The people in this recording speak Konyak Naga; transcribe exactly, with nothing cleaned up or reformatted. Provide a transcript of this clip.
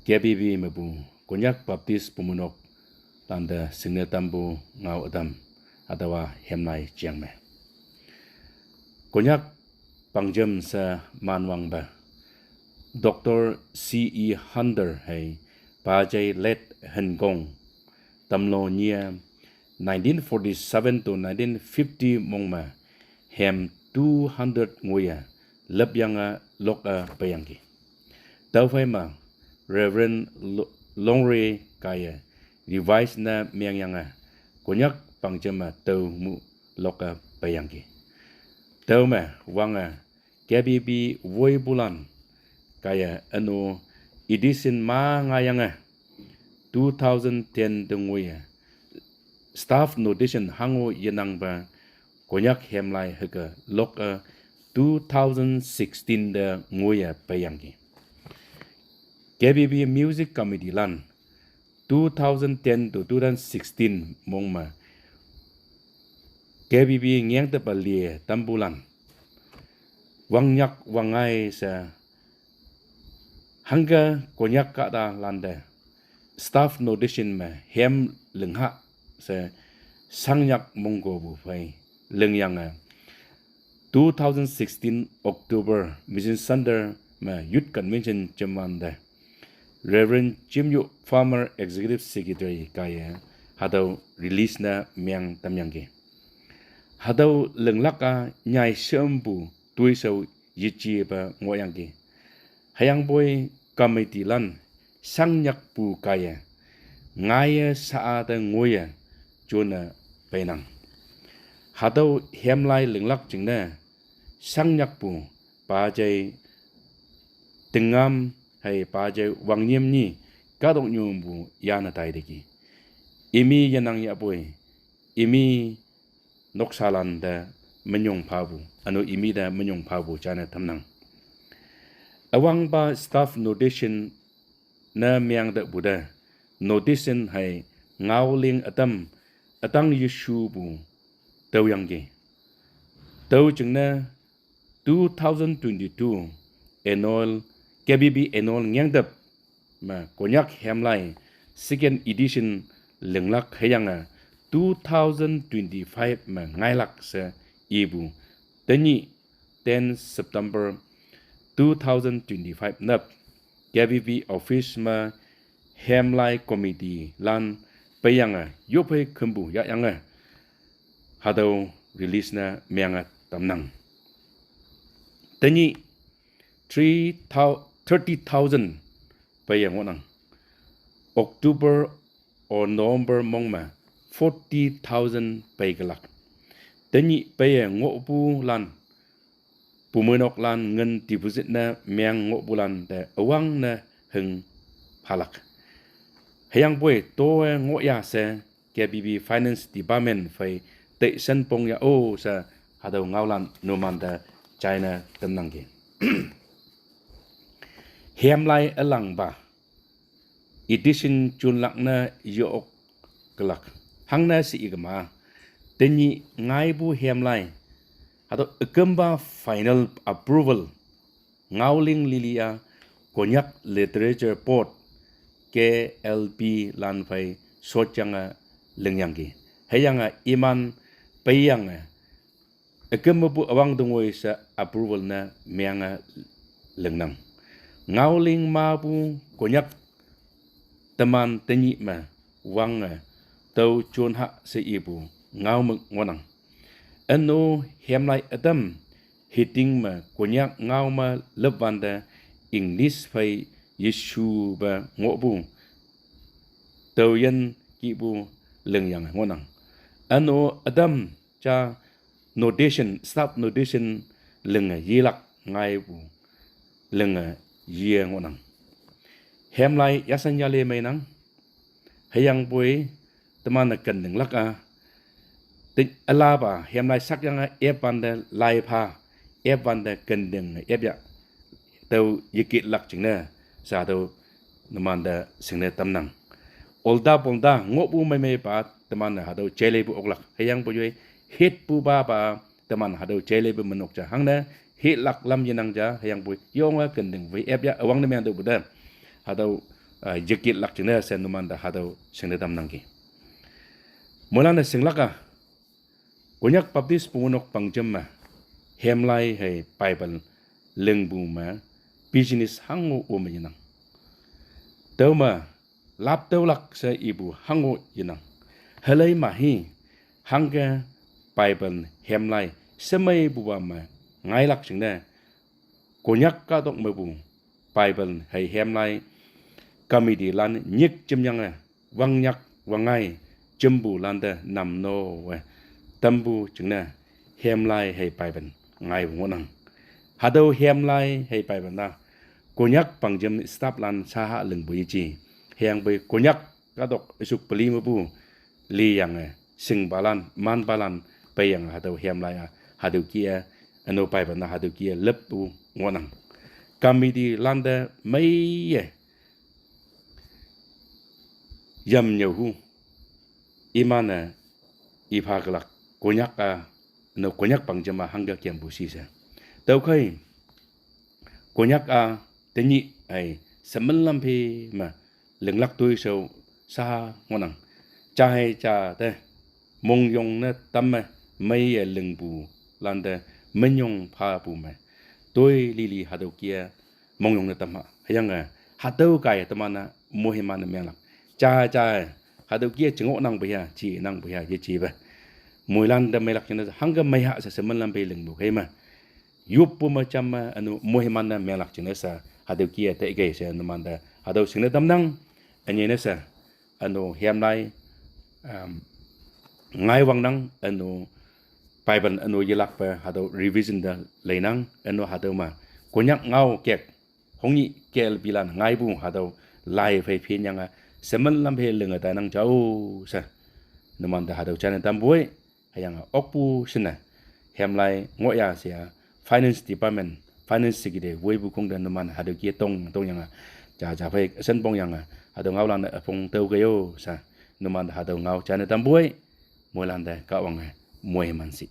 K B B mepu Konyak Baptist Bumeinok lante shingne tampu ngao ütam, hatüowa hemlai jeng me. Konyak pangjem she manwangpe Doctor C E Hunter hei pajei late Henkong Tamlu nyie nineteen forty-seven to nineteen fifty mong me hem two hundred ngoiye lepyange lok-e peiyangki. Tüophei me Reverend Lo-, Longri kaiye revise ne mengyange Konyak pangjem me tüo mu lok-e peiyangki. Tüome wange K B B woipulan kaiye üno edition ma ngayange two thousand ten te ngoiye staff notation hango yenangpe Konyak hemlai hüke lok-e two thousand sixteen te ngoiye peiyangki. K B B Music Committee lan two thousand ten to two thousand sixteen mong me K B B ngengtepa lie tampulan wangnyak wangngai she hangke Konyak kahtalante staff notation me hem lingha she shangnyak mongkopu phei lingyange two thousand sixteen October Mission Center me Youth Convention jemwante Reverend Chimyu, former Executive Secretary kaiye hatüo release ne meng tamyangki. Hatüo linglak-a nyai shempu toishao yejepe ngohyangki. Hüyangpoi committee lan shangnyakpu kaiye ngaiye sha-a te ngoiye jone peinang. Hatüo hemlai linglak jingne shangnyakpu pajei Tingam hei pajei Wangnyiam nyi kahtoknyupu yane taiteki. Imi yenang yahpoi, imi noksalan te menyong phapu, üno imi te menyong phapu jane tamnang. Üwangpa staff notation ne mengtepu te, notation hei ngaoling ütam ütang yeshupu tüoyangki. Tüo jingne two thousand twenty-two annual, K B B annual ngengtep me Konyak hemlai second edition linglak hüyange two thousand twenty-five me ngailak she ipu. Tenyih ten September two thousand twenty-five nap K B B office me hemlai committee lan peiyange yophei khümpu yahyange hatüo release ne menge tamnang. Tenyih three thou-, thirty thousand peiye ngohnang. October or November mong me forty thousand peikelak. Tenyih peiye ngohpulan, bumeinoklan ngin deposit ne meng ngohpulan te üwangne hing phalak. Hüyangpoi toe ngohya she K B B Finance Department phei tei shenpong ya-o she hatüo ngaolan numante jaine tamnangki. Hemlai ülangpa edition junlak ne yeoklak. Hangne she ikema, tenyih ngaipu hemlai hatüo ükümpa final approval ngaoling lili-a Konyak Literature Board, K L B lan phei shotyange lingyangki. Hüyange iman peiyange üküm mepu üwang tengoi she approval ne menge lingnang. Ngaoling mapu Konyak teman tenyih me wange tüo jonha she ipu ngao me ngohnang. Üno hemlai ütam heading me Konyak ngao me lepwante English phei yeshupe ngohpu tüoyin kihpu lingyange ngohnang. Üno ütam ja notation, staff notation linge yelak ngaipu linge ye ngohnang. Hemlai yashan yale meinang. Hüyangpoi teman-e kentinglak-a, te ülapa hemlai shakyange epwante laipha, epwante kenting epya, tüo yekitlak jingne she hatüo numante shingne tamnang. Olta polta ngohpu meimeipa teman-e hatüo jeileipu oklak. Hüyangpoi yoi hitpu papa teman hatüo jeileipu menok ja hangne hitlak lam yenang ja, hüyangpoi yonge kenting wei epya üwangne meng tüopu te hatüo uh, yekitlak jingne she numante hatüo shingne tamnangki. Moilan-e shinglak-a, Konyak Baptist pungonok pangjüm me hemlai hei Bible lingpu me business hango ome yenang. Tüome laptüolak she ipu hango yenang. Helei ma hi, hangke Bible hemlai shemeipupa me ngailak jingne, Konyak kahtok mepu Bible hei hemlai committee lan nyik jemyange, wangnyak wangngai jempu lante namno-e tampu jingne hemlai hei Bible ngaipu ngohnang. Hatüo hemlai hei Bible na Konyak pangjüm staff lan shaha lingpu yeji. Hüyangpoi Konyak kahtok üsuk peli mepu liyange, shingpalan, manpalan peiyange hatüo hemlai-a, hatüo kih-e, üno Bible na hatüo kih-e leppu ngohnang. Committee lante meiye yamnyüohu, iman-e ipha kelak Konyak-a, üno Konyak pangjüm-a hangke kempu shishe. Tüokhei Konyak-a tenyih hei shemen lam phe me linglak toishao sha ngohnang. Ja hei ja te mongyong ne tamme meiye lingpu lante minyong phapu me toi lili hatüo kih-e mongyong ne tam ha. Hüyange hatüo kaiye teman-a moiman-e menglak. Ja ja hatüo kih-e jingohnangpu ya, jinangpu ya yejepe, moilan te meilak jingne hangke meiha she shemen lam phe lingpu khei me yoppu me jam me üno moiman-e menglak jingne she hatüo kih-e te ikei she numante hatüo shingne tamnang. Ünyei ne she üno hemlai, um, ngaiwangnang, üno Bible üno yelakpe hatüo revision te leinang, üno hatüo me Konyak ngao kek hongnyih K L B lan ngaipu hatüo lai phei phinyange shemen lam phe linge tainang jao she numante hatüo jane tampoi. Hüyange okpu shinne hemlai ngohya she-a Finance Department, Finance Secretary woipu khongte numan hatüo kih-e tong tongyange, ja ja phei üshen pongyange hatüo ngaolan-e üpong tüokei-o she numante hatüo ngao jane tampoi. Moilante Kahwange moiman shi.